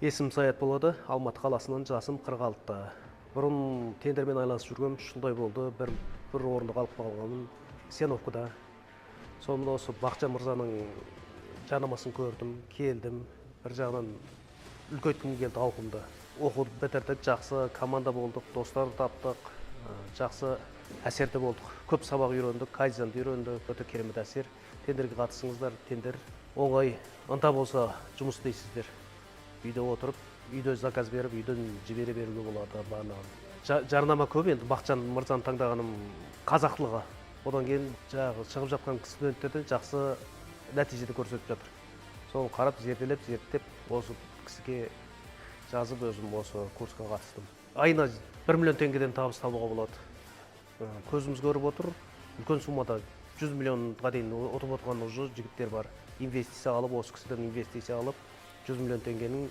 Есімім Саят болады, Алматы қаласынан, жасым 46-та. Бұрын тендермен айналысып жүргем, 3 жылдай болды, бір орында қалып қалғанмын, Сеновкада. Сонда осы Бақытжан мырзаның жарнамасын көрдім, келдім. Бір жағынан үлкейткім келді ауқымды. Оқуды бітірдік, жақсы команда болдық, достар таптық, жақсы әсерде болдық. Көп сабақ үйрендік, кайдзенді үйрендік, өте керемет әсер. Тендерге қатысыңыздар, тендер оңай, ынта болса, жұмыс істейсіздер. Үйде отырып, үйде заказ беріп, үйден жібере беруге болады барлығын. Жарнама көп енді. Бақытжан мырзаны таңдағаным қазақтылығы, одан кейін жаңағы шығып жатқан студенттерден жақсы нәтиже де көрсетіп жатыр. Соны қарап, зерделеп, зерттеп, осы кісіге жазып, өзім осы курсқа қатыстым. Айына 1 миллион теңгеден табыс табуға болады. Көзіміз көріп отыр, үлкен суммада, 100 миллионға дейін ұтып отырған уже жігіттер бар. Инвестиция алып, осы кісіден инвестиция алып, 100 миллион теңгенің.